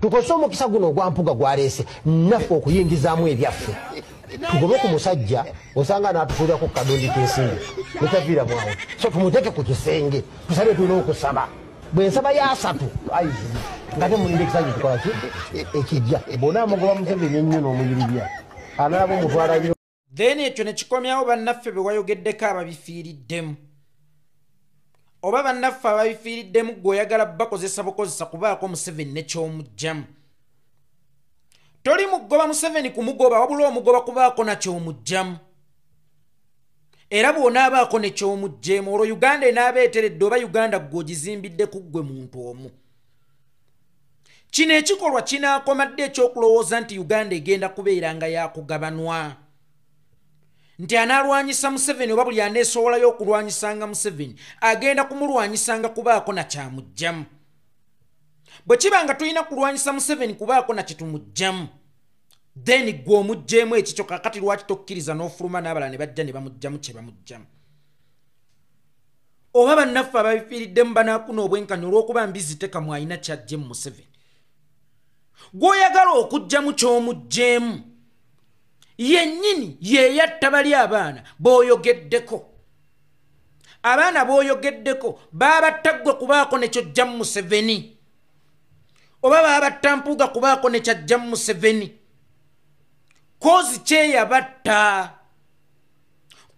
Tukozese omukisa guno ogwa Mpuga gwaleese naffe okuyingizaamu ebyaffe, tugobe ku musajja osanga n'atusuulirako ku kadondi k'ensimbi netaviira mwawo. So tumuteeke ku kisenge, tusabe, tulina okusaba. Bwe nsaba y'asatu aiziri nga temulinda ekisanja kikola ki ekijja bona amugoba Museveni ennyo n'omuyiribya analaba omutwala nnyo. Then ekyo ne kikomyawo bannaffe be wayogeddeko ababifiiriddemu, oba bannaffe ababifiiriddemu gwe oyagala bakozesa bukozesa kubaako Museveni nekyomugjamu. Toli mugoba Museveni kumugoba, wabula omugoba kubaako nakyomugjamu. Era bw'onaabaako nekyomugjeemu, olwo Uganda enaaba eteredde, oba Uganda gwe ogizimbidde ku ggwe muntu omu? Kino ekikolwa kinaakomadde ekyokulowooza nti Uganda egenda kubeera nga yakugabanwa, nti anaalwanyisa Museveni oba buli aneesowolayo okulwanyisanga Museveni agenda kumulwanyisanga kubaako nakyamugjamu. Bwe kiba nga tulina kulwanyisa Museveni kubaako nakyetumugjamu, then gwe omugjeemu ekikyo. Kakati lwaki tokkiriza n'ofuluma n'abalala ne bajja ne bamugjamu kye bamugjamu? Oba bannaffe ababifiiriddemu banaakuna obwenkanya olw'okuba mbizi tekamu alina kyajje mu Museveni gw'oyagala okuggyamu ky'omugjeemu? Yennyini yeyatta bali abaana b'oyogeddeko. Abaana b'oyogeddeko baabatta ggwe kubaako nekyojja mu Museveni, oba baabatta Mpuuga kubaako nekyajja mu Museveni? Cause kyeyabatta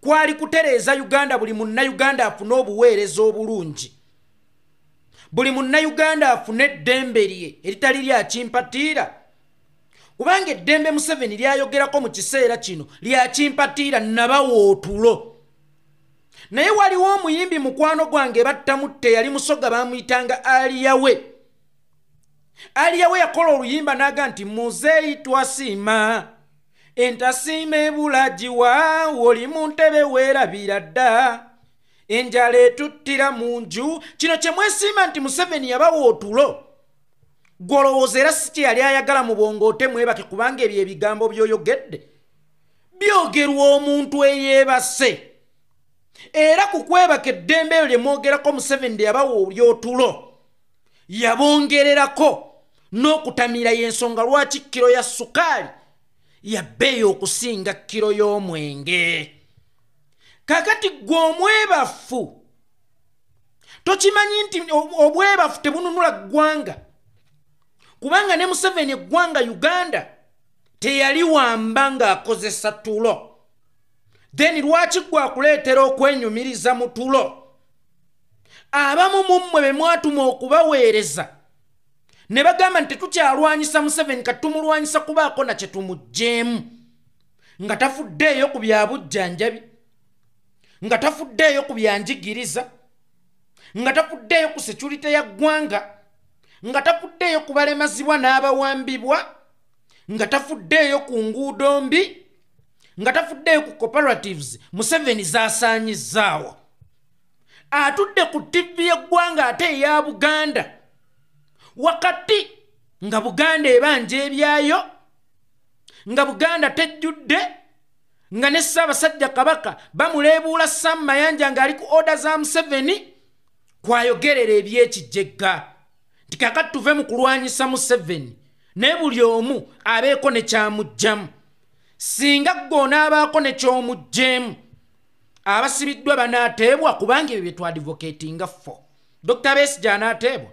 kwali kutereeza Uganda, buli Munnayuganda afune obuweereza obulungi, buli Munnayuganda afune eddembe lye eritali lya kimpatiira, kubanga eddembe Museveni lyayogerako mu kiseera kino lya kimpatiira, nabawa otulo. Naye waliwo omuyimbi mukwano gwange battamutte, yali Musoga, bamuyitanga Aliyawe. Aliyawe yakola oluyimba n'aga nti, "Muzeeyi twasiima entasiima ebulagiwa, oli mu ntebe weerabira dda enjala etuttira mu nju." Kino kye mwesiima nti Museveni yabawa otulo, gwolowooza era si kye yali ayagala mu bwongo ote mwebake? Kubanga ebyo ebigambo by'oyogedde byogerwa omuntu eyeebase. Era ku kwebaka, eddembe eryo lye mwogerako Museveni lye yabawa olyotulo, yabongererako n'okutamira. Y'ensonga lwaki kiro ya sukaali yabbeeyi okusinga kiro y'omwenge. Kakati gwe omwebafu tokimanyi nti obwebafu tebununula ggwanga, kubanga ne Museveni eggwanga Uganda teyali wamba ng'akozesa tulo. Then lwaki gwe akuleetera okwenyumiriza mu tulo? Abamu mummwe be mwatuma okubaweereza ne bagamba nti tetukyalwanyisa Museveni, kati tumulwanyisa kubaako na kye tumuggyeemu, nga tafuddeeyo ku bya bujjanjabi, nga tafuddeeyo ku byanjigiriza, nga tafuddeeyo ku security ya ggwanga, nga tafuddeeyo ku balemazibwa n'abawambibwa, nga tafuddeeyo ku nguudo mbi, nga tafuddeeyo ku cooperatives Museveni zaasaanyizaawo. Atudde ku TV y'eggwanga ate eya Buganda, wakati nga Buganda ebanja ebyayo, nga Buganda tejjudde, nga ne Ssaabasajja Kabaka bamuleebuula Sam Mayanja ng'ali ku order za Museveni, kwayogerera ebyekijegga nti kakati tuve mu kulwanyisa Museveni, naye buli omu abeeko ne kyamugjamu. Singa ggwe onaabaako ne kyomugjeemu, abasibiddwa banaateebwa? Kubanga ebyo bye twadvocatinga for Dr Besigye anaateebwa?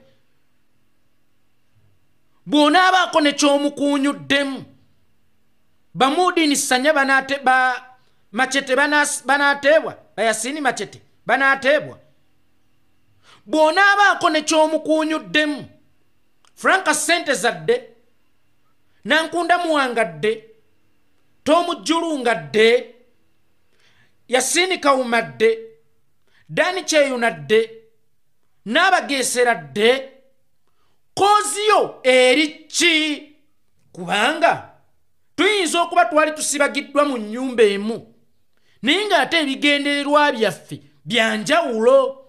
Bw'onaabaako ne kyomukuunyuddemu, bamudini Sanya banate ba Machete banaateebwa? Bayasini Machete banaateebwa? Bw'onaabaako ne kyomukuunyuddemu, Franka sente zadde Nankunda Muwangadde, Tomujjulungadde, Yasini Kawumadde, Dani Kyeyunadde n'abageeseradde, cause yo eri ki? Kubanga tuyinza okuba twali tusibagiddwa mu nnyumba emu, naye ng'ate ebigendererwa byaffe byanjawulo,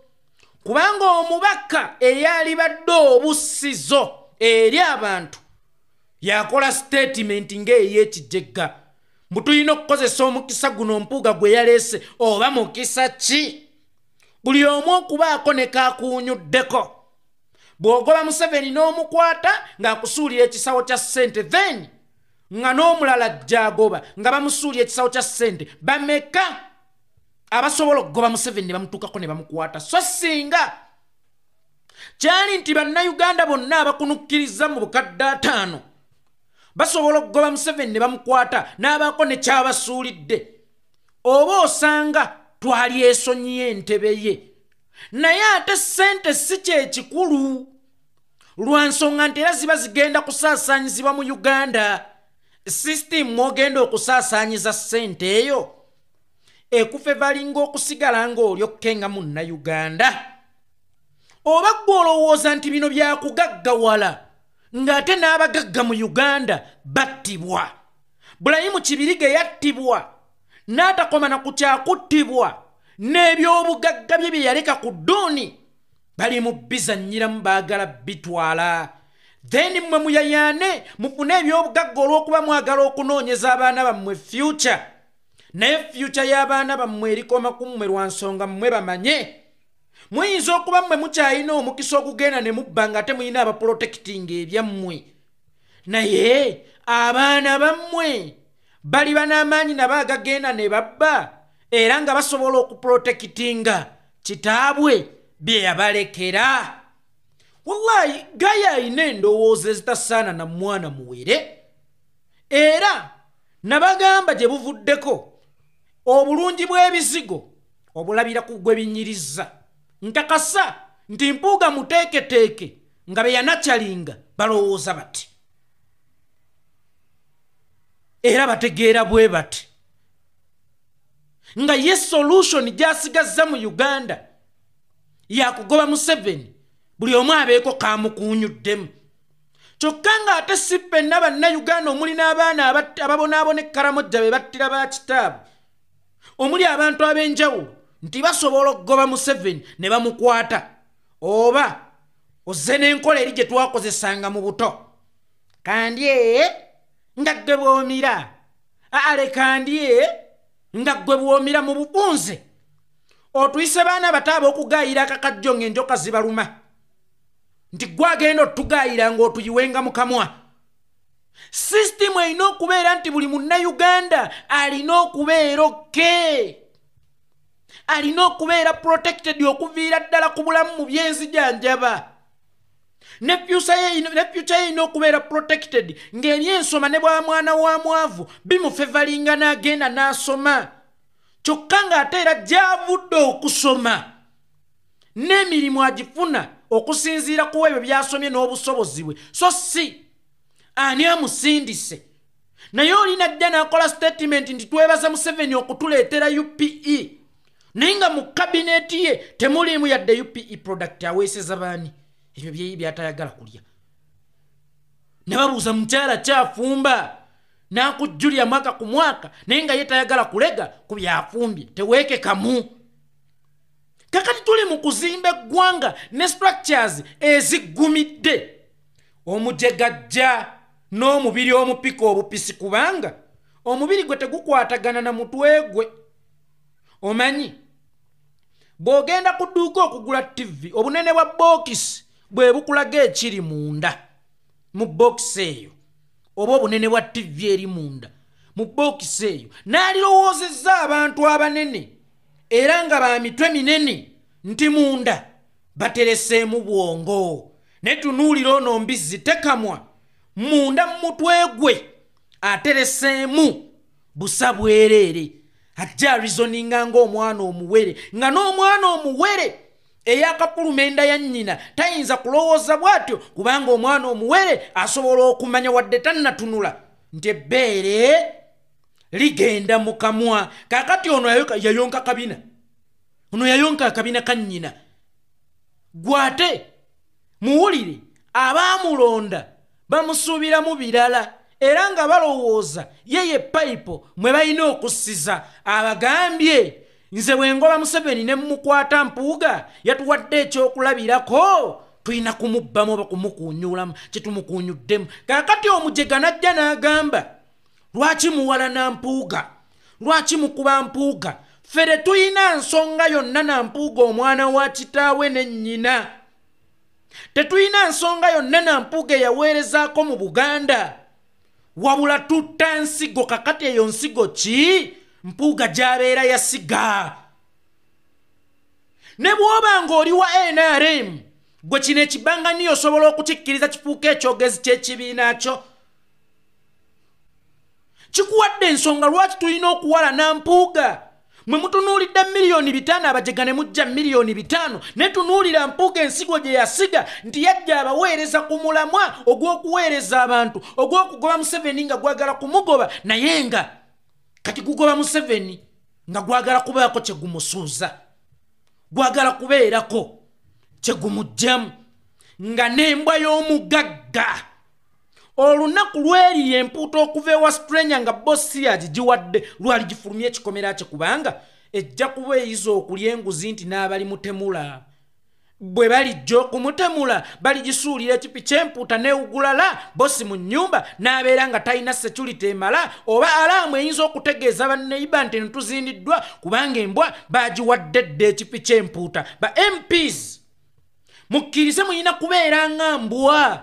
kubanga omubaka eyalibadde obussizo eri abantu yakola statement ng'ey'ekijegga mbu tulina okukozesa omukisa guno Mpuuga gwe yaleese. Oba mukisa ki? Buli omu okubaako ne kakuunyuddeko. Bw'ogoba Museveni n'omukwata ng'akusuulira ekisawo kya ssente, then nga n'omulala gy'agoba nga bamusuulira ekisawo kya ssente. Bameka abasobola okugoba Museveni ne bamutuukako ne bamukwata? So singa kyali nti bannayuganda bonna abakunukkiriza mu 5,000 basobola okugoba Museveni ne bamukwata n'abaako ne kyabasuulidde, oba osanga twali esonyiye entebe ye. Naye ate ssente si kyekikulu, lwa nsonga nti era ziba zigenda kusaasaanyizibwa mu Uganda. System mw'ogenda okusaasaanyiza ssente eyo ekufevalinga okusigala ng'olyokke nga munnayuganda. Oba ggwe olowooza nti bino byakugaggawala, ng'ate n'abagagga mu Uganda battibwa. Bulayimu Kibirige yattibwa n'atakoma na ku kyakuttibwa, n'ebyobugagga bye bye yaleka ku dduuni bali mu bizannyiramu, baagala bitwala. Then mmwe muyayaane mufune ebyobugagga olw'okuba mwagala okunoonyeza abaana bammwe future, naye future y'abaana bammwe erikoma ku mmwe lwa nsonga mmwe bamanye. Muyinza okuba mmwe mukyalina omukisa okugenda ne mubba nga ate mulina abaprotectinga ebyammwe, naye abaana bammwe baliba n'amaanyi nabo agagenda ne babba, era nga basobola okuprotectinga kitaabwe bye yabalekera. Wallahi Gaya alina endowooza ezitasaana na mwana muwere, era nabagamba gye buvuddeko obulungi bw'ebizigo obulabira ku gwe binyiriza. Nkakasa nti Mpuuga muteeketeeke nga be yanakyalinga balowooza bati, era bategeera bwe bati, nga ye solution gy'asigazza mu Uganda yakugoba Museveni buli omu abeeko kamukuunyuddemu. Kyokka ng'ate si ffenna bannayuganda omuli n'abaana ababonaabona ekkaramojja be battira ba kitaabwe, omuli abantu ab'enjawulo nti basobola okugoba Museveni ne bamukwata. Oba ozze n'enkola eri gye twakozesanga mu buto, kandye nga ggwe bw'omira, ale kandye nga ggwe bw'omira mu bufunze. Otuyise baana bato ab'okugaayira akakajjo ng'enjoka zibaluma, nti ggwe agenda otugaayira ng'otuyiwenga mu kamwa. Sisitimu erina okubeera nti buli munnayuganda alina okubeera okke, alina okubeera protected okuviira ddala ku bulamu mu byenzijanjaba. Ne future ye erina okubeera protected ng'ebyensoma ne bwa mwana wa mwavu bimufevalinga n'agenda n'asoma. Kyokka ng'ate era gy'avudde okusoma n'emirimu agifuna okusinziira ku ebyo by'asomye n'obusobozi bwe, so si ani amusindise. Naye olina ajja n'akola statement nti twebaza Museveni okutuleetera UPE, naye nga mu kabineeti ye temuliimu yadde UPE product. Aweeseza baani ebyo byeyi by'atayagala kulya? Ne babuuza mukyala kyafumba n'akujjulira mwaka ku mwaka, naye nga ye tayagala kulega ku byafumbye, teweekekamu. Kakati tuli mu kuzimba eggwanga ne structures eziggumidde. Omujegajja n'omubiri omupika obupisi, kubanga omubiri gwe tegukwatagana na mutwe gwe. Omanyi bw'ogenda ku dduuka okugula TV, obunene bwa bookisi bwe bukulaga ekiri munda mu bookisi eyo, oba obunene bwa TV eri munda mu bookisi eyo. N'alirowoozezza abantu abanene era nga ba mitwe minene nti munda batereseemu bwongo. Naye tunuulira ono mbizzi tekamwa, munda mu mutwe gwe atereseemu busa bwereere. Ajja reasoninga ng'omwana omuwere, nga n'omwana omuwere eyakafuluma enda ya nnyina tayinza kulowooza bw'atyo, kubanga omwana omuwere asobola okumanya wadde tannatunula nti ebbeere ligenda mu kamwa. Kaakati ono yayonka kabina, ono yayonka akabina ka nnyina. Gwate muwulire, abaamulonda bamusuubiramu birala, era nga balowooza ye ye payipo mwe balina okussiza. Abagambye nze bwe ngoba Museveni ne mmukwata Mpuuga yatuwadde ekyokulabirako, tulina kumubbamu oba kumukuunyulamu kye tumukuunyuddemu. Kaakati omujega n'ajja n'agamba lwaki muwala na Mpuuga, lwaki mukuba Mpuuga? Ffe tetulina nsonga yonna na Mpuuga omwana wa kitaawe ne nnyina. Tetulina nsonga yonna na Mpuuga eyaweerezaako mu Buganda, wabula tutta nsigo. Kakati eyo nsigo ki Mpuuga gy'abeera yasiga? Ne bw'oba ng'oli wa NRM, gwe kino ekibanganiyo osobola okukikkiriza kifuuka ekyogezi ky'ekibiina kyo? Kikuwadde ensonga lwaki tulina okuwalana Mpuuga. Mwe mutunuulidde 5,000,000, abajega ne mujja 5,000,000, ne tunuulira Mpuuga ensigo gye yasiga nti yajja abaweereza ku mulamwa ogw'okuweereza abantu, ogw'okugoba Museveni nga gwagala kumugoba, naye nga kati gugoba Museveni nga gwagala kubaako kye gumusuuza, gwagala kubeerako kye gumuggyamu, nga n'embwa y'omugagga olunaku lweriye empuuta okuva ewa stranger nga bossi yagigiwadde lwali gifulumya ekikomera kye, kubanga ejja kuba eyiza okulya enguzi nti n'abali mutemula bwe balijja okumutemula baligisuulira ekipi ky'empuuta n'ewugulala bossi mu nnyumba n'abeera nga talina security emala, oba alaamu eyinza okutegeeza banneyiba nti ntuzindiddwa kubanga embwa bagiwadde dda ekipi ky'empuuta. Ba MPs mukkirize muyina kubeera nga mbwa,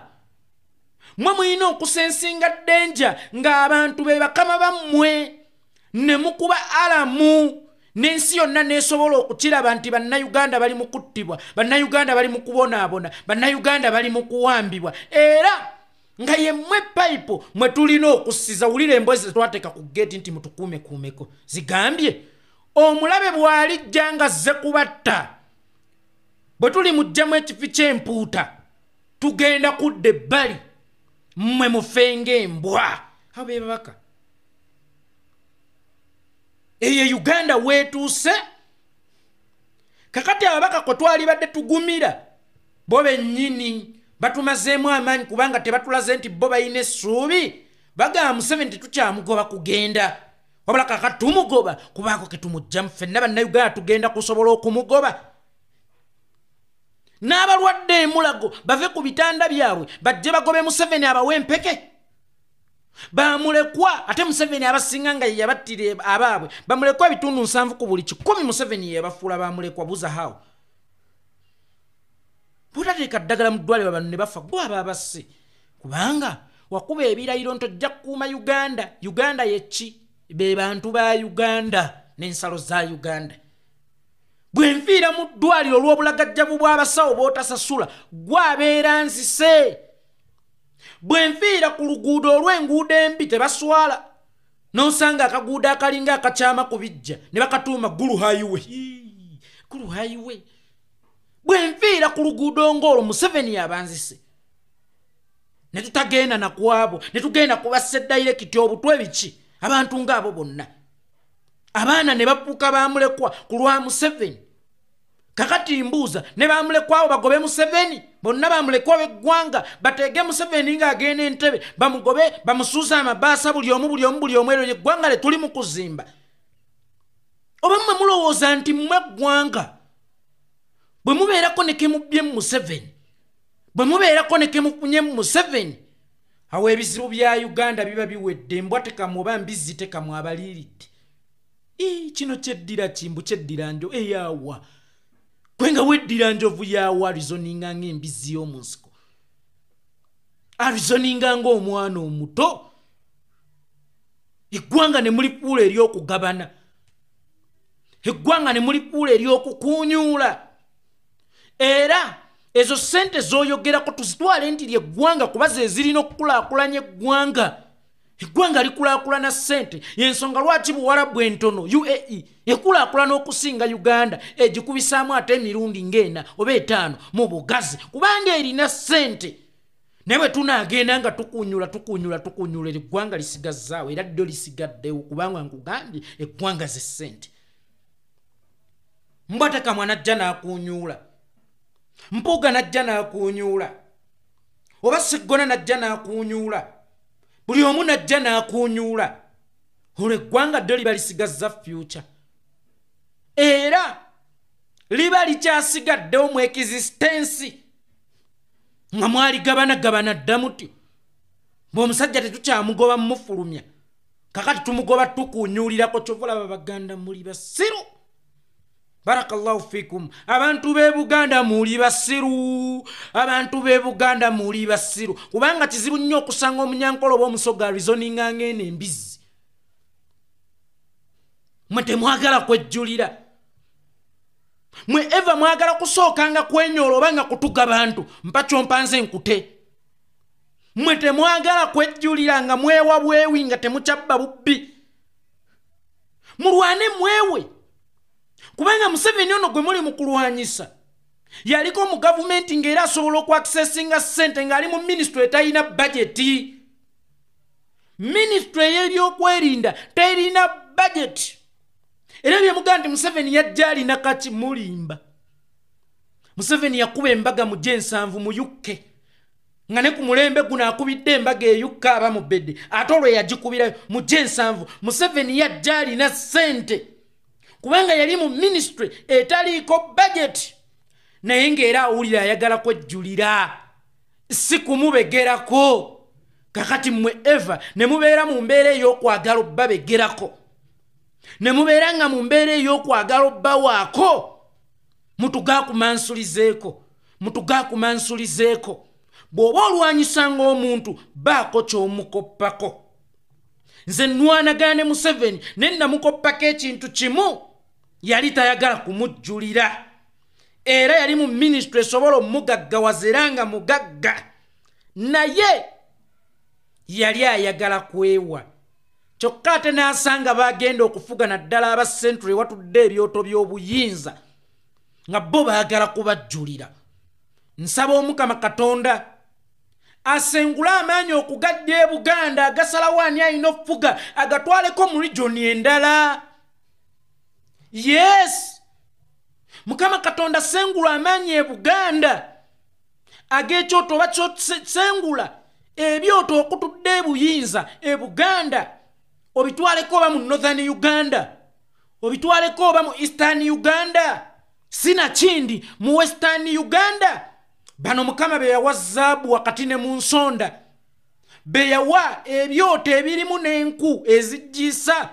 mwe muyina okusensinga ddenja ng'abantu be bakama bammwe, ne mukuba alamu n'ensi yonna n'esobola okukiraba nti bannayuganda bali mu kuttibwa, bannayuganda bali mu kubonaabona, bannayuganda bali mu kuwambibwa, era nga yemmwe payipo mwe tulina okussiza. Wulira emboozi ze twateeka ku geeti nti mutukuumekuumeko, zigambye omulabe bw'alijja nga azze kubatta, bwe tuli muggyamu ekifi ky'empuuta tugenda kudda ebbali mmwe mufe ng'embwa. Abo be babaka. Eyo Uganda weetuuse. Kakati ababaka kwe twalibadde tugumira bo bennyini batumazeemu amaanyi kubanga tebatulaze nti bo balina essuubi. Bagamba Museveni tetukyamugoba kugenda, wabula kakati tumugoba kubaako ke tumuggyamu. Ffenna bannayuganda tugenda kusobola okumugoba. N'abalwadde emulago bave ku bitanda byabwe bajje bagobe Museveni abawe empeke. Bamulekwa, ate Museveni abasinga nga ye yabattira abaabwe, bamulekwa 7 ku buli 100 Museveni ye yabafuula bamulekwa. Buuza haawo bw'otateeka ddagala mu ddwaliro bano ne bafa, gwe aba abasse, kubanga wakuba ebirayiro nti ojja kukuuma Uganda. Uganda ye ki? Be bantu ba Uganda n'ensalo za Uganda. Bwe nfiira mu ddwaliro olw'obulagajjavu bw'abasawo b'otasasula, gwe abeera nzise. Bwe nfiira ku luguudo olw'enguudo embi tebaswala, n'osanga akaguudo akalinga akakyama ku bijja ne bakatuuma Gulu Highway. Gulu Highway. Bwe nfiira ku luguudo ng'olwo Museveni abanzise, ne tutagenda na kwabo, ne tugenda kubassa eddayirekiti obutwe biki, abantu ng'abo bonna abaana ne bafuuka bamulekwa ku lwa Museveni. Kakati mbuuza, ne bamulekwawo bagobe Museveni? Bonna bamulekwa b'eggwanga bateege Museveni ng'agenda Entebbe, bamugobe bamusuuze amabaasa buli omu buli omu buli omu. Eryo lyeggwanga lye tuli mu kuzimba. Oba mmwe mulowooza nti mmwe eggwanga bwe mubeerako ne kemubbye mu Museveni, bwe mubeerako ne kemufunye mu Museveni, awo ebizibu bya Uganda biba biwedde. Embwa tekamu oba mbizzi tekamu abaliiridde. Kino kyeddira kimbu kyeddira njo eyawa kwenga weddira njovu yawa arizoninga ng'embizzi y'omu nsiko, arizoninga ng'omwana omuto. Eggwanga ne mulifuula ery'okugabana, eggwanga ne mulifuula ery'okukuunyuula. Era ezo ssente z'oyogerako tuzitwale nti lyeggwanga kuba ze zirina okukulaakulanya eggwanga. Eggwanga likulaakulana ssente, y'ensonga lwaki Buwarabu entono UAE ekulaakulana okusinga Uganda, egikubisaamu ate emirundi ng'ena oba 5 mu bugazi, kubanga erina ssente. Naye bwe tunaagenda nga tukunyula tukunyula tukunyula, eggwanga lisigazzaawo, era ddyo lisigaddewo, kubanga nkugambye eggwanga ze ssente. Mbwa tekamwa n'ajja n'akunyula, Mpuuga n'ajja n'akunyula, oba Sseggona n'ajja n'akunyula, buli omu n'ajja n'akunyula, olwo eggwanga ddyo liba lisigazza future, era liba likyasigaddewo mu existence nga mwaligabanagabana dda mutyo. Bw'omusajja tetukyamugoba mumufulumya, kakati tumugoba tukunyulirako. Kyova olaba Baganda muli basiru. Barakallahu fikum. Abantu b'e Buganda muli basiru, abantu b'e Buganda muli basiru, kubanga kizibu nnyo okusanga omunyankole oba omusoga reasoninga ng'eno embizzi. Mwe temwagala kwejjulira, mwe eva mwagala kusookanga kwenyola oba nga kutuga bantu mpa kyompanze nkute. Mwe temwagala kwejjulira nga mwewa bwewi nga temukyabba bubbi. Mulwane mwewe, kubanga Museveni ono gwe muli mu kulwanyisa yaliko mu gavumenti ng'era asobola okwakisesinga ssente ng'ali mu minisitule etalina bajeti. Minisitule ey'ebyokwerinda terina bajeti. Era bye mugamba nti Museveni yajja alina kaki, mulimba. Museveni yakuba embaga mu gyensanvu mu UK, nga ne ku mulembe guno akubidde embaga e UK aba mu bedde, ate olwo yagikubirayo mu gyensanvu. Museveni yajja alina ssente kubanga yali mu minisitule etaliiko bajeti, naye ng'era awulira ayagala kwejjulira, si kumubegerako. Kakati mmwe eva ne mubeera mu mbeera ey'okwagala obbabegerako, ne mubeera nga mu mbeera ey'okwagala obbawaako, mutugakumansulizeeko, mutugakumansulizeeko. Bw'oba olwanyisanga omuntu baako ky'omukoppako. Nze nnwanagana ne Museveni ne namukoppako ekintu kimu, yali tayagala kumujjulira, era yali mu minisitule esobola omugaggawaza era nga mugagga, naye yali ayagala kwewa. Kyokka ate n'asanga bagenda okufuga naddala aba Central ewatudde ebyoto by'obuyinza nga bo baagala kubajjulira. Nsaba Omukama Katonda asengule amaanyi okugajja e Buganda agasalawo ani alina okufuga, agatwaleko mu regioni endala. Yes, Mukama Katonda sengula amaanyi e Buganda ag'ekyoto oba sengula ebyoto okutudde ebuyinza e Buganda, obitwaleko oba mu Northern Uganda, obitwaleko oba mu Eastern Uganda, sinakindi mu Western Uganda. Bano Mukama be yawa zaabu wakati ne mu nsonda, be yawa ebyoto ebirimu n'enku ezigisa.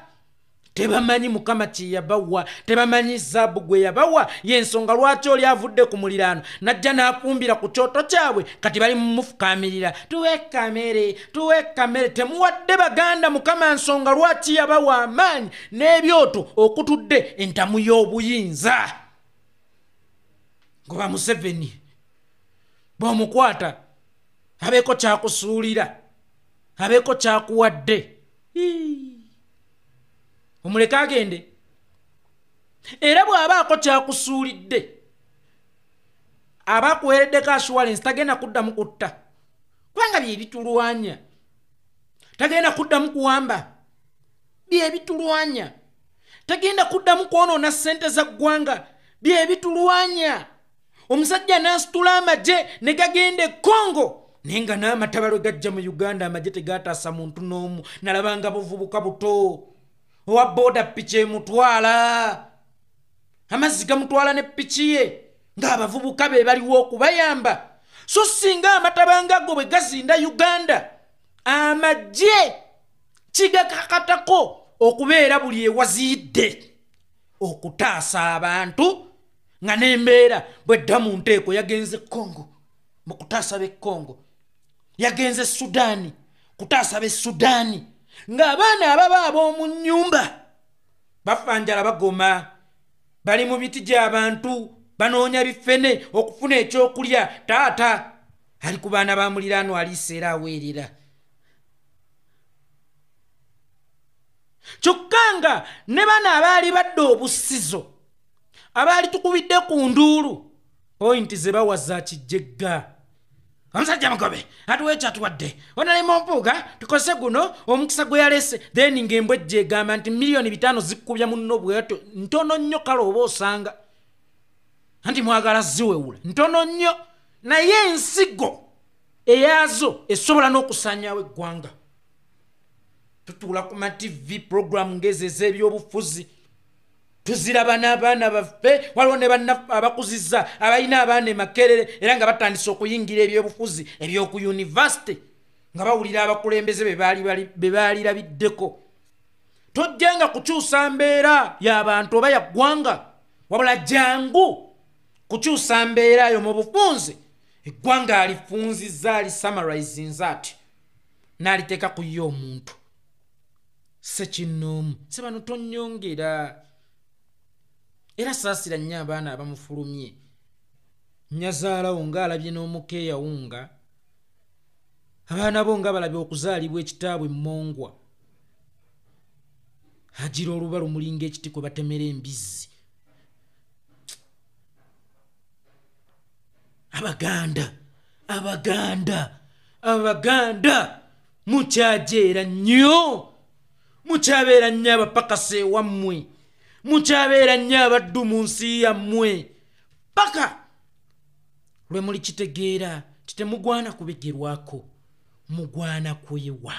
Tebamanyi Mukama kye yabawa, tebamanyi zaabu gwe yabawa. Y'ensonga lwaki oli avudde ku muliraano najja n'afumbira ku kyoto kyabwe, kati bali mumufukamirira, tuwe kamere, tuwe kamere. Temuwadde Baganda Mukama nsonga lwaki yabawa amaanyi n'ebyoto okutudde entamu y'obuyinza. Ngoba Museveni bw'omukwata abeeko kyakusuulira, abeeko kyakuwadde, omuleke agende. Era bw'abaako kyakusuulidde aba akuweereddeko assurance, tagenda kuddamu kutta, kubanga bye bitulwanya. Tagenda kuddamu kuwamba, bye bitulwanya. Tagenda kuddamu kwonoona ssente za ggwanga, bye bitulwanya. Omusajja n'asitula amagye ne gagenda e Congo, naye nga n'amataba lwe gajja mu Uganda amagye tegataasa muntu n'omu. Nalabanga buvubuka buto owa booda piki emutwala, amazzi gamutwala ne piki ye, ng'abavubuka be baliwo okubayamba. So singa amataba ngago bwe gazinda Uganda, amagye kigakakatako okubeera buli ewaziyidde okutaasa abantu, nga n'embeera bwedda mu nteeko. Yagenze Congo mu kutaasa b'e Congo, yagenze Sudaani kutaasa b'e Sudaani, ng'abaana ababa ab'omu nnyumba bafa njala, bagoma, bali mu miti gy'abantu banoonya bifene okufuna ekyokulya. Taata ali ku baana ba muliraano aliisa era aweerera. Kyokka nga ne bano abaali badde obusizo abaali tukubidde ku nduulu, pointi ze bawa za kijegga. Omusajja mugobe atuwa ekyatuwadde, onalema ompuuga tukozese guno omukisa gwe yalese. Then ng'embwa ejja egamba nti 5 miliyoni zikkubya munno bwetyo ntono nnyo, kale oba osanga anti mwagala ziwewula ntono nnyo, naye ensigo eyaazo esobola n'okusaanyaawo eggwanga. Tutuula ku ma TV program ng'ezo ez'ebyobufuzi tuziraba n'abaana baffe. Waliwo ne bannaffe abakuzizza abalina abaana e Makerere era nga batandise okuyingira ebyobufuzi ebyoku yunivasite, nga bawulira abakulembeze be baalirabiddeko. Tojjanga kukyusa mbeera y'abantu oba ya ggwanga. Wabula jangu kukyusa mbeerayo mu bufunze. Eggwanga alifunzizza, alisumarizinza ati n'aliteeka ku ye omuntu sekinnoomu. Sebano tonnyongera. Era saasira nnyo abaana abamufulumye. Nnyazaalawo ng'alabye n'omuka eyawunga, abaana bo nga balabye okuzaalibwa ekitaabwe emmongwa, agira oluba lumulinga ekiti kwe batemera embizzi. Abaganda, Abaganda, Abaganda mukyajeera nnyo, mukyabeera nnyo abapakasa ewammwe, mukyabeera nnyo abaddu mu nsi yammwe, paka lwe mulikitegeera nti temugwana kubegerwako, mugwana kwewa.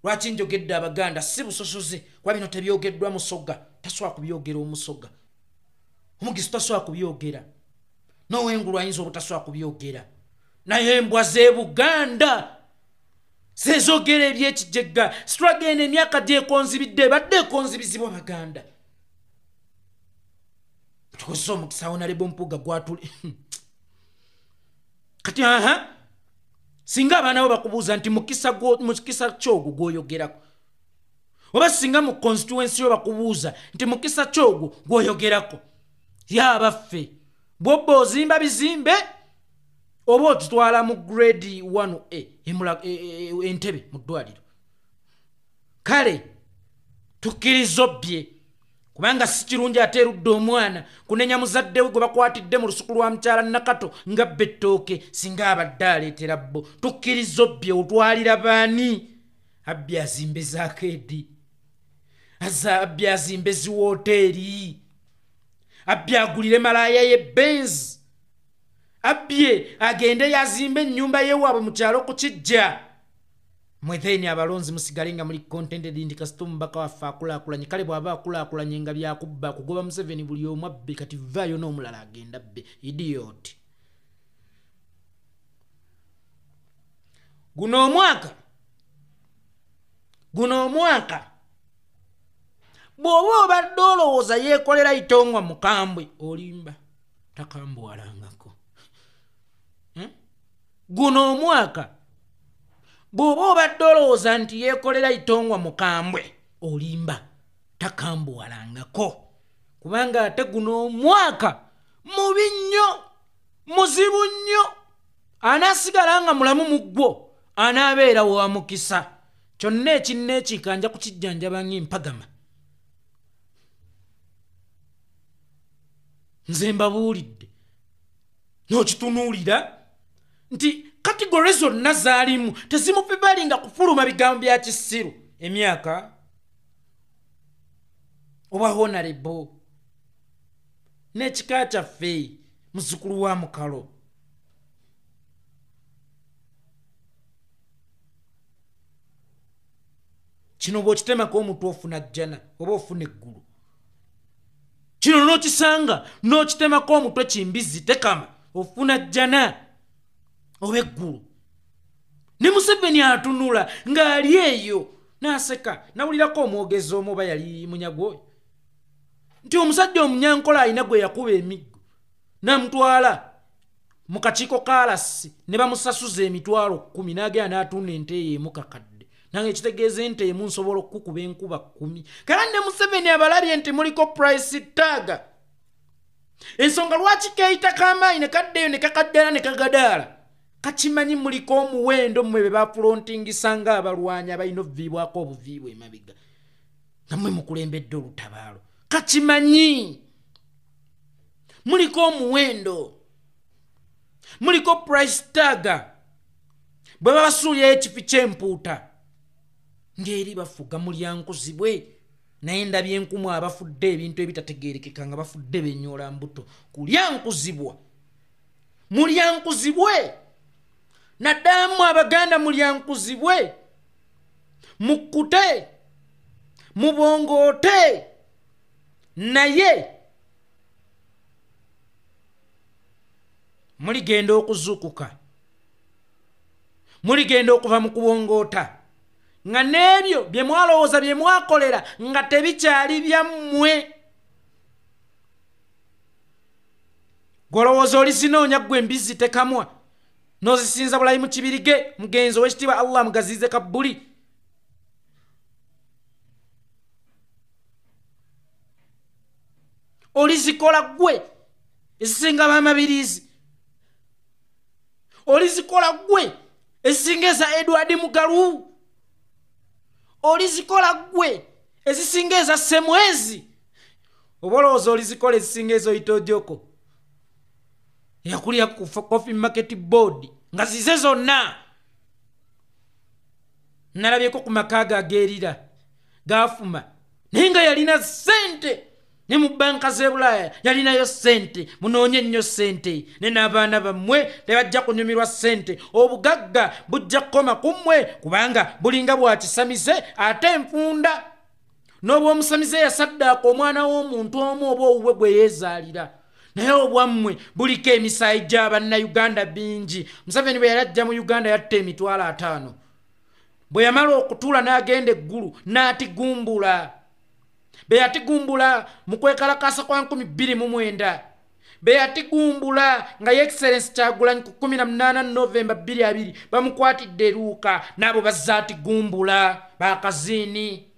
Lwaki njogedde Abaganda? Si busosoze, kuba bino tebyogeddwa Musoga, tasobola kubyogera Omusoga, Omugisu tasobola kubyogera, n'owengulu ayinza obutasobola kubyogera, naye embwa z'e Buganda zezogera ebyekijegga. Struggle emyaka gyekonzibidde ebadde ekonzibizibwa Baganda. Tukozesa omukisa Honorable Mpuuga gwatuli kati. Aha, singa abaana bo bakubuuza nti mukisa kyogwo gw'oyogerako, oba singa mu constituency yo bakubuuza nti mukisa kyogwo gw'oyogerako, yabaffe bw'obba ozimba bizimbe oba otutwala mu grade 1A Entebbe mu ddwaliro. Kale tukkiriza obbye, kubanga si kirungi ate erudda omwana kunenya muzadde we gwe bakwatidde mu lusuku lwa mukyala Nakato nga bba ettooke singa abadde aleetera bo. Tukkiriza obbye, otwalira baani? Abbi azimbe zaakeedi, abbi azimbe ziwooteeri, abbi agulire malaaya ye Benz, abbye agende yazimbe ennyumba yewaabwe mu kyalo ku kijja. Mwetheni abalonzi musigale nga muli contented nti kasita omubaka waffe akulaakulanye. Kale bw'aba akulaakulanye nga byakubba kugoba Museveni, buli omu abbe, kati vaayo n'omulala agenda abbe. Idiot. Guno omwaka, guno omwaka bw'oba obadde olowooza yeekolera Itongwa mukambwe, olimba, takambuwalangako. Guno omwaka bw'oba obadde olowooza nti yeekolera Itongwa mukambwe, olimba, takambuwalangako, kubanga ate guno omwaka mubi nnyo, muzibu nnyo. Anaasigala nga mulamu mu ggwo anaabeera wa mukisa. Kyonna ekinneekiika nja kukijjanjaba ng'empagama. Nze mbabuulidde n'okitunuulira nti category zonna zaalimu tezimupibalinga kufuluma bigambo bya kisiru. Emyaka oba honorable n'ekika kyaffe, muzzukulu wa Mukalo. Kino bw'okitemako omutwe ofuna jjana oba ofuna eggulu. Kino n'okisanga n'okitemako omutwe kimbizi tekama, ofuna jjana oba eggulu. Ne Museveni atunula ng'ali eyo n'aseka. Nawulirako omwogezi omu, oba yali munyagwa nti omusajja omunyankola alina gwe yakuba emiggo n'amutwala mu kakiiko kaalasi ne bamusasuza 10,000, n'agenda n'atunda ente eyo emu kakadde. Nange ekitegeeza ente emu nsobola okukuba enkuba 10. Kale ne Museveni abalabye nti muliko price tag. Ensonga lwaki keeyita k'amaanyi ne kaddeyo ne kakaddala ne kagadaala, kakimanyi muliko omuwendo mmwe be bafulontingisa ng'abalwanyi abalina obuviibwako obuviibwa emabega nga mmwe mukulembedde olutabaalo. Kakimanyi muliko omuwendo, muliko price tag. Bwe babasuulirayo ekifi ky'empuuta ng'eri bafuga mulyankuzibwe. Naye ndabye enkumu abafudde ebintu ebitategeerekeka nga bafudde benyoola mbuto kulyankuzibwa. Mulyankuzibwe naddala mmwe Abaganda, mulyankuzibwe, mukkute, mubongoote, naye muligenda okuzuukuka, muligenda okuva mu kubongoota nga n'ebyo bye mwalowooza bye mwakolera nga tebikyali byammwe. Gwolowooza olizinoonya ggwe embizzi tekamwa n'ozisinza bulayi mu Kibirige mugenzi ow'ekitiibwa Allah mugaziize kabbuli. Olizikola ggwe ezisinga bamabirizi, olizikola ggwe ezisinga eza Edward Mugalu, olizikola ggwe ezisinga eza Semwezi. Oba olowooza olizikola ezisinga ezoyita Ojoko yakulya ku Coffee Market Board nga zize zonna. Nalabyeko ku maka ge ageerira gafuma, naye nga yalina ssente ne mu banka z'e Bulaaya yalinayo ssente. Munoonye nnyo ssente, ne n'abaana bammwe tebajja kunyumirwa ssente. Obugagga bujja kukoma ku mmwe kubanga bulinga bwa kisamize ate enfunda n'obwomusamize yasaddaaka omwana w'omuntu omu oba owuwe gwe yeezaalira, naye obwammwe buliko emisaayi gy'abannayuganda bingi. Museveni bwe yali ajja mu Uganda yatta 50,000. Bwe yamala okutuula n'agenda eggulu n'atigumbula. Be yatigumbula mu kwekalakaasa kwa 2009, be yatigumbula nga ye Excellence Kyagulanyi ku 18 Novemba 22 bamukwatidde eruuka, n'abo bazze atigumbula bakaziini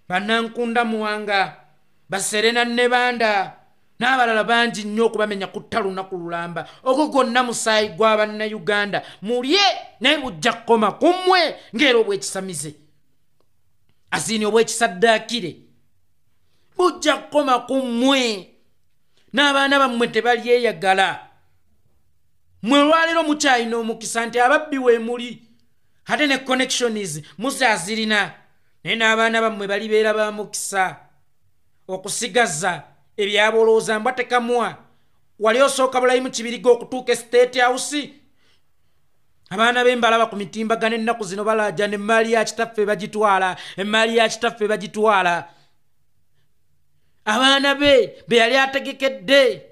bannankunda Muwanga, baserena Nebanda n'abalala bangi nnyo okubamenya kutta lunaku lulamba. Ogwo gwonna musaayi gw'abannayuganda. Mulye, naye bujja kukoma ku mmwe ng'era obwekisamize aziini obwekisaddaakire bujja kukoma ku mmwe n'abaana bammwe tebalyeyagala. Mmwe olwaleero mukyalina omukisa nti ababbi weemuli ate ne connections mukyazirina, naye n'abaana bammwe balibeera ba mukisa okusigaza ebyabolooza mbwa tekamwa. Wali osooka bulayimu Kibiriga okutuuka e State House. Abaana be mbalaba ku mitimbagano ennaku zino balaajana emmaali ya kitaffe bagitwala, emmaali ya kitaffe bagitwala. Abaana be be yali ategekedde,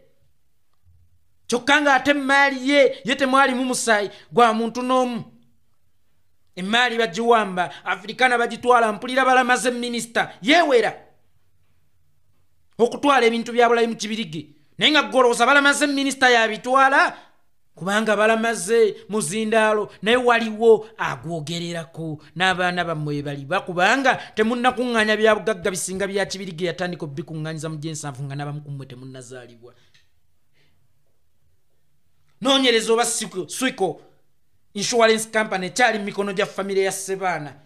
kyokka ng'ate emmaali ye ye temwalimu musaayi gwa muntu n'omu. Emmaali bagiwamba, Africana bagitwala. Mpulira balamaze minisita yeewera okutwala ebintu bya bulayimu Kibirige, naye nga golowooza balamaze minisita yabitwala kubanga balamaze muzindaalo, naye waliwo agwogererako n'abaana bammwe baliba kubanga temunnakuŋŋaanya bya bugagga bisinga bya Kibirige. Yatandika obikuŋŋaanyiza mu gyensanvu nga n'abamu ku mmwe temunnazaalibwa. Noonyereza oba Swico Insurance Company ekyali mu mikono gya famire ya Sebaana.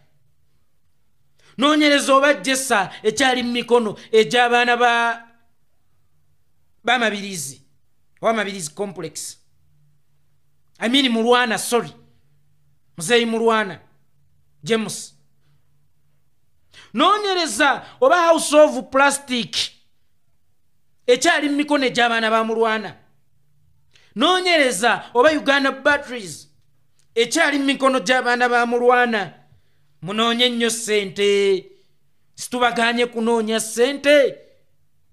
Noonyereza oba Jesa ekyali mu mikono egy'abaana ba bamabirizi oba Mabirizi Complex, I mean Mulwana, sorry, Muzeeyi Mulwana James. Noonyereza oba House of Plastic ekyali mu mikono egy'abaana ba Mulwana. Noonyereza oba Uganda Batteries ekyali mu mikono gy'abaana ba Mulwana. Munoonye nnyo ssente, situbaganye kunoonya ssente,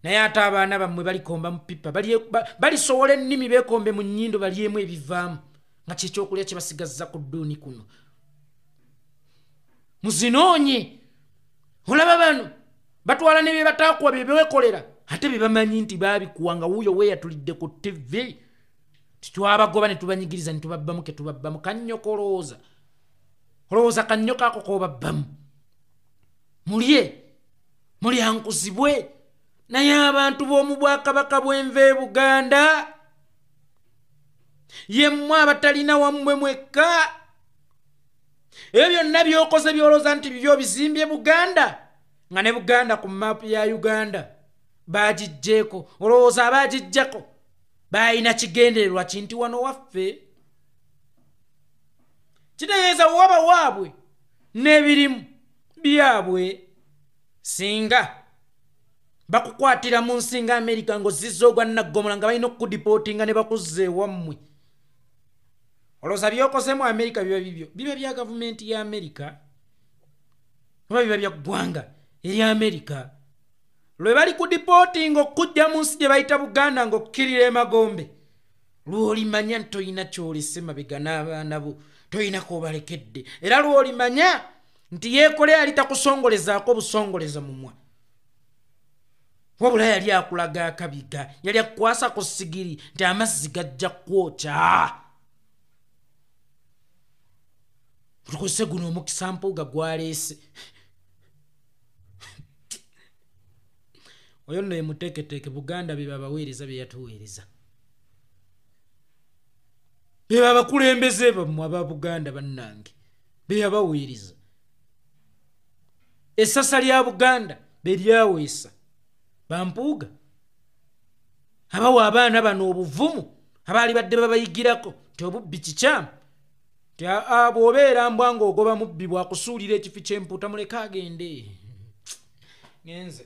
naye ate abaana bammwe balikomba mu pipa, balisowola ennimi beekombe mu nnyindo balyemu ebivaamu nga kyekyokulya kye basigazza ku dduuni kuno. Muzinoonye. Olaba bano batwala ne bye bataakuwa bye beekolera ate bye bamanyi nti baabikuwa nga wuuyo weeyatulidde ku TV titwabagoba ne tubanyigiriza ne tubabbamu ke tubabbamu. Kannyoko olowooza olowooza kannyoko ako koobabbamu. Mulye mulyankuzibwe, naye abantu b'omu bwakabaka bw'enva e Buganda yemmwe abatalina wammwe mwekka. Ebyo byonna by'okoze by'olowooza nti bibyo bizimbye Buganda, nga ne Buganda ku maapu ya Uganda bagiggyeko. Olowooza abagiggyako balina kigendererwa ki nti wano waffe? Kitegeeza waba waabwe n'ebirimu byabwe. Singa bakukwatira mu nsi nga Amerika ng'ozizza ogwa naggomola nga balina okukudipootinga ne bakuzza ewammwe, olowooza by'okoze mu Amerika biba bibyo? Biba bya gavumenti ya Amerika oba biba bya ggwanga erya Amerika? Lwe bali kudipootinga okujja mu nsi gye bayita Buganda ng'okkirira emagombe, lw'olimanya nti toyina ky'olese mabega n'abaana bo toyina k'obalekedde, era lw'olimanya nti yeekole ali takusongolezaako busongoleza mumwa. Wabula yali akulaga akabiga, yali akukwasa ku sigiri nti amazzi gajja kwokya. Tukozese guno omukisa Mpuuga gwaleese. Oyo nno yemuteeketeeke Buganda be babaweereza bye yatuweereza. Be babakulembeze bammwe aba Buganda bannange be yabaweereza. Essasa lya Buganda be lyaweesa Bampuuga abawa abaana bano obuvumu abaali badde babayigirako nti obubbi kikyamu, nti bw'obeera mbwa ng'ogoba mubbi bwakusuulira ekifi ky'empuuta muleke agende. Ngenze.